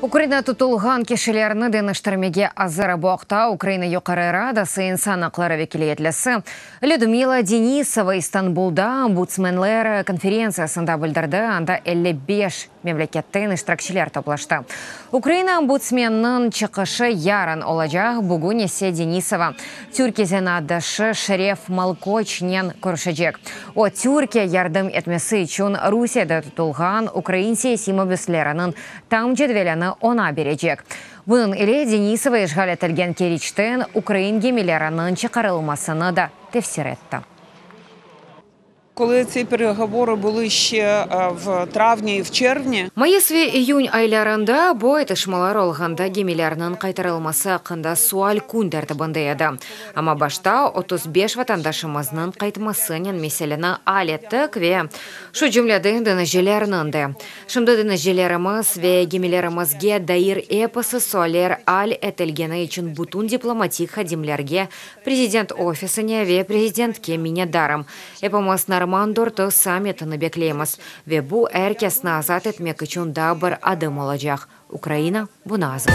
Ukraina tutulğan kişilerni deñiştirmege azır. Bu aqta Ukraina Yuqarı Radası insan aqları vekiliyetlisi Lüdmila Denisova İstanbulda ombudsmenler konferentsiyasında bildirdi, anda 55 memleketten iştirakçiler toplaştı. Ukraina ombudsmeniniñ çıqışı yarın olacaq, bugün ise Denisova Türkiye zenaatdaşı Şeref Malkoçnen körüşecek. O, Türkiye yardım etmesi içün Rusiyede tutulğan ukrain siyasiy mabüsleriniñ tam cedvelini oña berecek. Bunıñ ile Denisova işğal etilgen Keriçten ukrain gemileriniñ çıqarılmasını da tefsir etti. Коли ці переговори були ще в травні і в червні, Mayıs ve iyün aylarında bu aytışmalar olğanda gemilerniñ qaytarılması aqqında sual kün tertibinde edi. Amma başta 35 vatandaşımıznıñ qaytmasınen meseleni al ettik ve şu cümleden deñizcilerniñ de. Şimdi deñizcilerimiz ve gemilerimizge dair episi sualler al etilgeni içün bütün diplomatik hadimlerge, Prezident ofisine ve prezidentke minnetdarım. Epimiz Normand dörtü sammitini bekleymiz ve bu er kesni azat etmek içün daa bir adım olacaq. Ukraina buña azır.